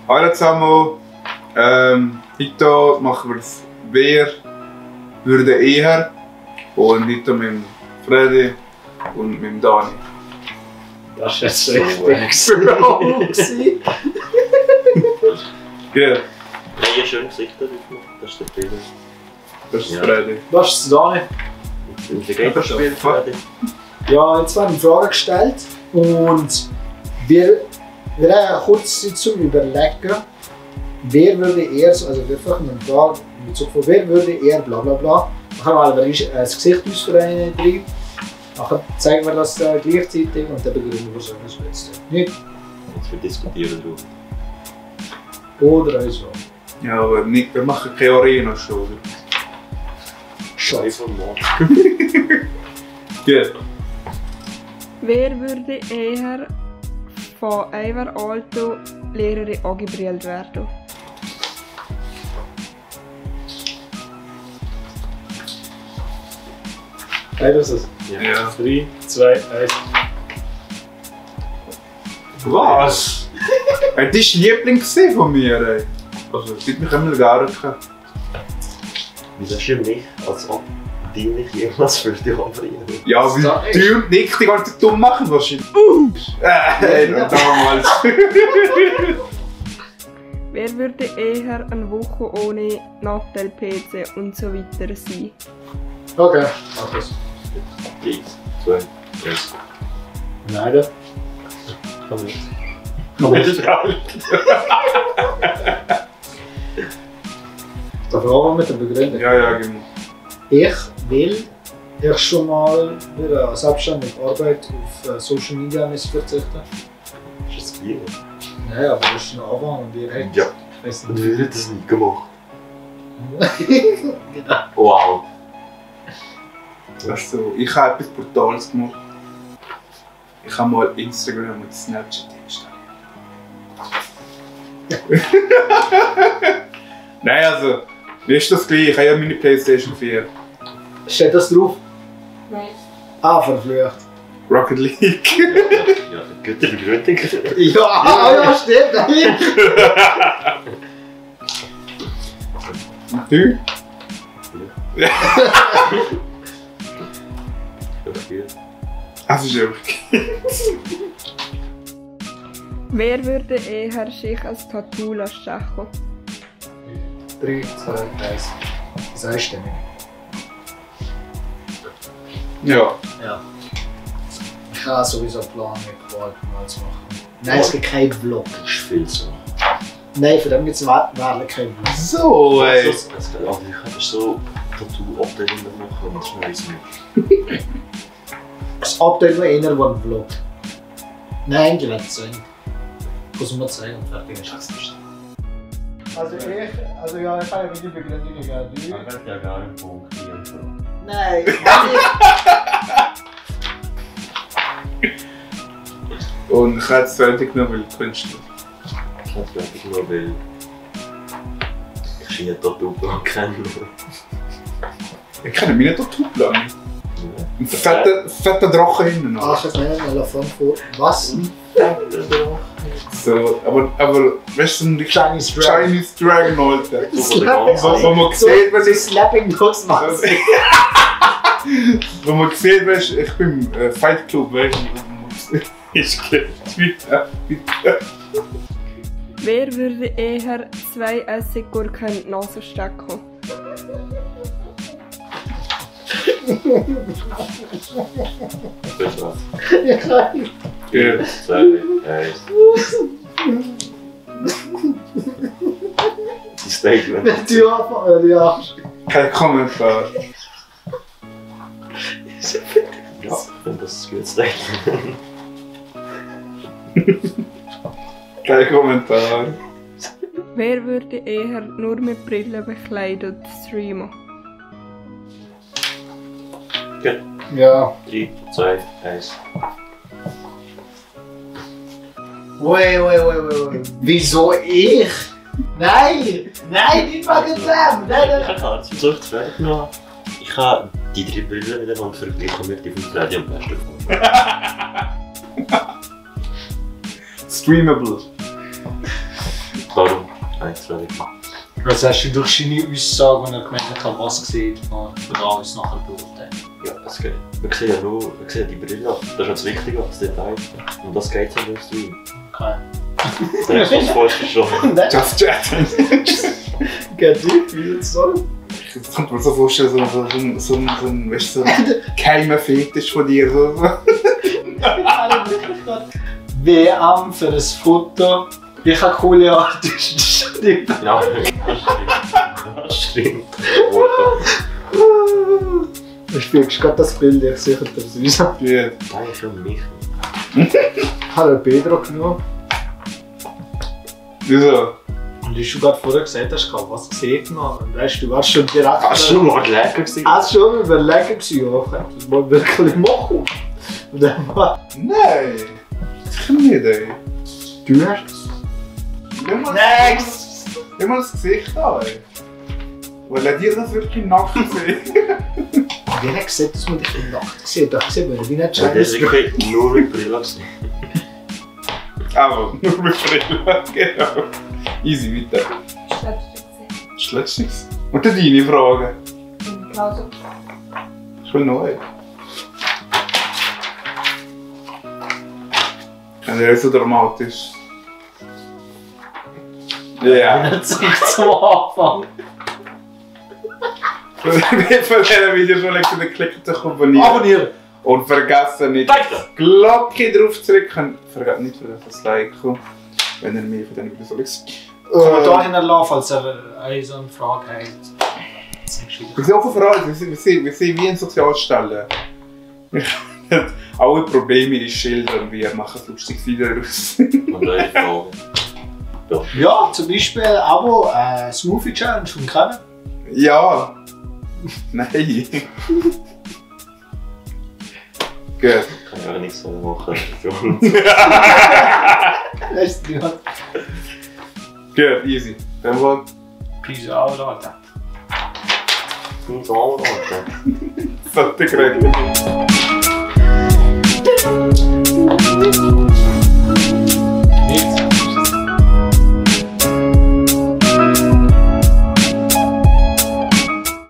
Hallo zusammen. Heute machen wir es «Wer würde eher?» und heute mit dem Freddy und mit dem Dani. Das ist jetzt richtig Bro. Ja, Ein schönes Gesicht darauf. Das ist der Freddy. das ist Ja. Freddy. Was ist Dani? Und wie geht das Spiel, Freddy? Ja, jetzt werden Fragen gestellt und wir haben kurz Zeit zum Überlegen, wer würde eher, also wir fragen eine Frage mit so von wer würde eher bla bla bla. Dann wählen wir das Gesicht aus für einen drin. Dann zeigen wir das gleichzeitig und dann begründen wir so etwas jetzt. Nicht? Und wir diskutieren darüber. Oder also. Ja, aber nicht, wir machen keine Arena-Show. oder? Scheiße. Ja. Wer würde eher von Eivar Aalto Lehrerin angebrüllt werden? Hey, das ist es. Ja. 3, 2, 1. Was? Das ist ein Liebling von mir. Ey. Also, das hat mich immer gar nicht. Wieso hast du mich, als ob die nicht jemals für dich anbringen? Ja, weil du und Nick die ganze Zeit dumm machen wahrscheinlich. Damals. Wer würde eher eine Woche ohne Nattel, PC und so weiter sein? Okay, mach das. 3, 2, 1. Nein, da. Komm mit. Da fragen wir mit der Begründung. Ja, genau. Ich will schon mal wieder selbstständige Arbeit auf Social Media verzichten. Ist das Bier? Nein, aber das ist ein Anfang und ihr habt. Ja. Ich weiß Und nicht. wir haben das nie gemacht. Genau. Wow. Also, ich habe etwas Brutales gemacht. Ich habe mal Instagram und Snapchat installiert. Nein, also, mir ist das gleich. Ich habe ja meine Playstation 4. Steht das drauf? Nein. Ah, verflucht. Rocket League. Ja, gute Begründung. Ja, stimmt. Und du? Ja, Bier. Das ist einfach. Wer würde eher sich als Tattoo stechen? 3, 2, 1. Das ist einstimmig. Ja. Ja. Ich habe sowieso einen Plan, mit Quark mal zu machen. Nein, es gibt keinen Vlog. Das ist viel so. Nein, für den gibt es wirklich keinen Vlog. So, ey. Also, ich kann so Tattoo-Updating machen und das ist nice nicht. Das Update war einer, der einen Vlog. Nein, eigentlich wird es sein. Ich muss mal zeigen und fertig ist. Also ja, ich habe ja wieder Begründungen gegeben. Ich werde ja gar nicht punktieren. Nein, Und ich habe jetzt fertig genommen, weil du Künstler. Ich kann es wirklich nur, weil ich einen Tattoo-Plan kenne. Ich kenne meine Tattoo-Plan nicht. Ein fetter Drache hinten noch. Ach, jetzt nehmen wir einen Elefant vor. Was? So, aber weißt du, so ein Chinese Dragon. Chinese Dragon, Alter. So, Wo man sieht, wenn ich. Slapping Dogs macht. Wo man sieht, weißt du, ich bin im Fight Club, weißt du. Ich gehe weiter. Wer würde eher 2 Essiggurken in die Nase stecken? Bis was? Ja, klein. 3, 2, 1. Die Statement. Ja. Kein Kommentar. Ja, ich finde das ein gutes Statement. Kein Kommentar. Wer würde eher nur mit Brille bekleidet streamen? Gut. Ja. 3, 2, 1. Wait. Wieso ich? Nein, nicht wegen dem. Nein. Ich habe es versucht zu fragen. Ich habe die 3 Brillen miteinander verglichen mit die von Freddy am besten gefunden. Streamable. jetzt fertig. Was hast du durch seine Aussage, wenn er gemeint hat, was sieht, von uns nachher beurteilen? Ja, es geht. Man sieht ja nur die Brille. Das ist ja das Wichtige, das Detail. Und das geht so im Stream. Okay. Das ist was falsch verstanden. Just chatting. Geht nicht, wie jetzt so? Das könnte man so vorstellen, so ein weißt du, so ein geheimer Fetisch von dir. So. WM für ein Foto. Ich habe coole Artist. Ja, das stimmt. Du spielst gerade das Bild, ich sehe das raus. Gut. Nein, für mich. Ich habe Pedro genommen. Wieso? Und wie du gerade vorher gesagt hast, was sieht man? Und weißt du, warst schon direkt. Hast du mal lecker gewesen? Hast du schon überlegen gewesen, ja, ich könnte das mal wirklich machen. Und dann war. Nein! Sicher nicht, ey. Du hast es. Next! Nimm mal das Gesicht an, ey. Weil er dir das wirklich nackt sieht. Wie hat gesagt, dass man dich in der Nacht sieht? Da sieht man wie nicht Ja, das ist wirklich nur mit Brille gewesen. Aber nur mit Brille, genau. Easy, weiter. Schlechteste gesehen. Schlechteste. Und dann deine Frage. In der Pause. Schon neu. Und er ist so dramatisch. Ja. nicht so zum Anfang. Von dieser Video schon den Klick zu abonnieren. Abonnieren! Und vergessen nicht Danke. die Glocke drauf zu drücken. Nicht vergessen das Liken, wenn ihr mehr von diesen Videos liest. Kommentar hinterlassen, falls ihr so eine Frage habt. Wir sind offen für alles. Wir sind wie ein Sozialstelle. Alle Probleme in schildern, wir machen ein lustiges Video daraus. Und eine Frage. Ja, zum Beispiel Abo Smoothie Challenge von Kevin. Ja. Nein. Gut. Kann ich auch nichts mehr machen. Lässt dich halt. Gut, easy. Dann mal. Peace out, Alter. So, Alter. Sollte geregelt.